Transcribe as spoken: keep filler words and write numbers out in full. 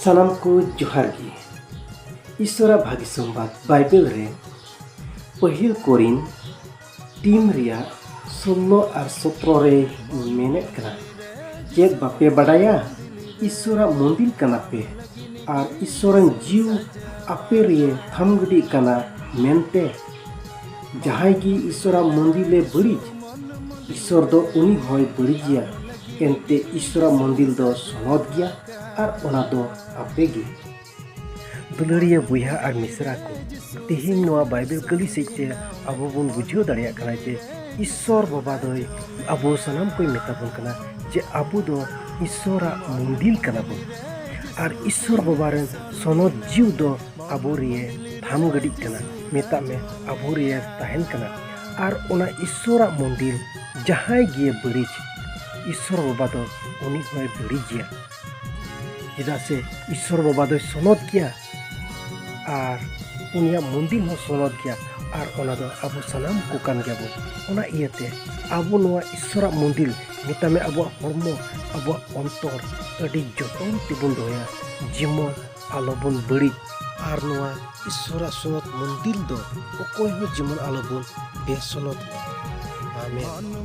ᱥᱟᱱᱟᱢ ᱠᱚ ᱡᱚᱦᱟᱨ ᱜᱮ᱾ ᱤᱥᱚᱨᱟᱜ ᱵᱷᱟᱹᱜᱤ ᱥᱚᱢᱵᱟᱫ ᱵᱟᱭᱵᱮᱞ ᱨᱮ ᱯᱟᱹᱦᱤᱞ ᱠᱚᱨᱤᱱ ᱴᱤᱢ ᱨᱮᱭᱟᱜ ᱥᱳᱞᱞᱳ ᱟᱨ ᱥᱚᱛᱨᱚ ᱨᱮ ᱢᱮᱱᱮᱫ ᱠᱟᱱᱟ, ᱪᱮᱫ ᱵᱟᱯᱮ ᱵᱟᱰᱟᱭᱟ? ᱤᱥᱚᱨᱟᱜ ᱢᱚᱱᱫᱤᱨ ᱠᱟᱱᱟ ᱯᱮ ᱟᱨ ᱤᱥᱚᱨᱟᱱ ᱡᱤᱣ ᱟᱯᱮ ᱨᱮ ᱛᱷᱟᱢ ᱜᱤᱰᱤᱜ ᱠᱟᱱᱟ ᱢᱮᱱᱛᱮ᱾ ᱡᱟᱦᱟᱸᱭ ᱜᱮ ᱤᱥᱚᱨᱟᱜ ᱢᱚᱱᱫᱤᱨ ᱮ ᱵᱟᱹᱲᱤᱡ, ᱤᱥᱚᱨ ᱫᱚ ᱩᱱᱤ ᱦᱚᱸᱭ ᱵᱟᱹᱲᱤᱡᱮᱭᱟ᱾ ᱮᱱᱛᱮ ᱤᱥᱚᱨᱟᱜ ᱢᱚᱱᱫᱤᱨ ᱫᱚ ᱥᱚᱱᱚᱛ ᱜᱮᱭᱟ ᱟᱨ ᱚᱱᱟ ᱫᱚ ᱟᱯᱮ ᱜᱮ᱾ ᱫᱩᱞᱟᱹᱲᱤᱭᱟᱹ ᱵᱚᱭᱦᱟ ᱟᱨ ᱢᱤᱥᱨᱟ ᱠᱚ, ᱛᱮᱦᱮᱧ ᱱᱚᱣᱟ ᱵᱟᱭᱵᱮᱞ ᱠᱟᱹᱞᱤ ᱥᱮᱫ ᱛᱮ ᱟᱵᱚ ᱵᱚᱱ ᱵᱩᱡᱷᱟᱹᱣ ᱫᱟᱲᱮᱭᱟᱜ ᱠᱟᱱᱟ ᱡᱮ ᱤᱥᱚᱨ ᱵᱟᱵᱟ ᱫᱚᱭ ᱟᱵᱚ ᱥᱟᱱᱟᱢ ᱠᱚᱭ ᱢᱮᱛᱟ ᱵᱚᱱ ᱠᱟᱱᱟ ᱡᱮ ᱟᱵᱚ ᱫᱚ ᱤᱥᱚᱨᱟᱜ ᱢᱚᱱᱫᱤᱨ ᱠᱟᱱᱟ ᱵᱚᱱ᱾ ᱟᱨ ᱤᱥᱚᱨ ᱵᱟᱵᱟ ᱨᱮᱱ ᱥᱚᱱᱚᱛ ᱡᱤᱣ ᱫᱚ ᱟᱵᱚ ᱨᱮ ᱛᱷᱟᱢ ᱜᱟᱹᱰᱤᱜ ᱠᱟᱱᱟ, ᱢᱮᱛᱟᱜ ᱢᱮ ᱟᱵᱚ ᱨᱮ ᱛᱟᱦᱮᱱ ᱠᱟᱱᱟ᱾ ᱟᱨ ᱚᱱᱟ ᱤᱥᱚᱨᱟᱜ ᱢᱚᱱᱫᱤᱨ ᱡᱟᱦᱟᱸᱭ ᱜᱮ ᱵᱟᱹᱲᱤᱡ, ᱤᱥᱚᱨ ᱵᱟᱵᱟ ᱫᱚ ᱩᱱᱤ ᱦᱚᱸᱭ ᱵᱟᱹᱲᱤᱡᱮᱭᱟ᱾ ᱪᱮᱫᱟᱜ ᱥᱮ ᱤᱥᱚᱨ ᱵᱟᱵᱟ ᱫᱚᱭ ᱥᱚᱱᱚᱛ ᱜᱮᱭᱟ ᱟᱨ ᱩᱱᱤᱭᱟᱜ ᱢᱚᱱᱫᱤᱨ ᱦᱚᱸ ᱥᱚᱱᱚᱛ ᱜᱮᱭᱟ᱾ ᱟᱨ ᱚᱱᱟ ᱫᱚ ᱟᱵᱚ ᱥᱟᱱᱟᱢ ᱠᱚ ᱠᱟᱱ ᱜᱮᱭᱟᱵᱚᱱ᱾ ᱚᱱᱟ ᱤᱭᱟᱹᱛᱮ ᱟᱵᱚ ᱱᱚᱣᱟ ᱤᱥᱚᱨᱟᱜ ᱢᱚᱱᱫᱤᱨ, ᱢᱮᱛᱟᱜ ᱢᱮ ᱟᱵᱚᱣᱟᱜ ᱦᱚᱲᱢᱚ, ᱟᱵᱚᱣᱟᱜ ᱚᱱᱛᱚᱨ ᱟᱹᱰᱤ ᱡᱚᱛᱚᱱ ᱛᱮᱵᱚᱱ ᱫᱚᱦᱚᱭᱟ, ᱡᱮᱢᱚᱱ ᱟᱞᱚᱵᱚᱱ ᱵᱟᱹᱲᱤᱡ᱾ ᱟᱨ ᱱᱚᱣᱟ ᱤᱥᱚᱨᱟᱜ ᱥᱚᱱᱚᱛ ᱢᱚᱱᱫᱤᱨ ᱫᱚ ᱚᱠᱚᱭ ᱦᱚᱸ ᱡᱮᱢᱚᱱ ᱟᱞᱚᱵᱚᱱ ᱵᱮᱥᱚᱱᱚᱛ ᱢᱟ᱾ ᱟᱢᱮᱱ᱾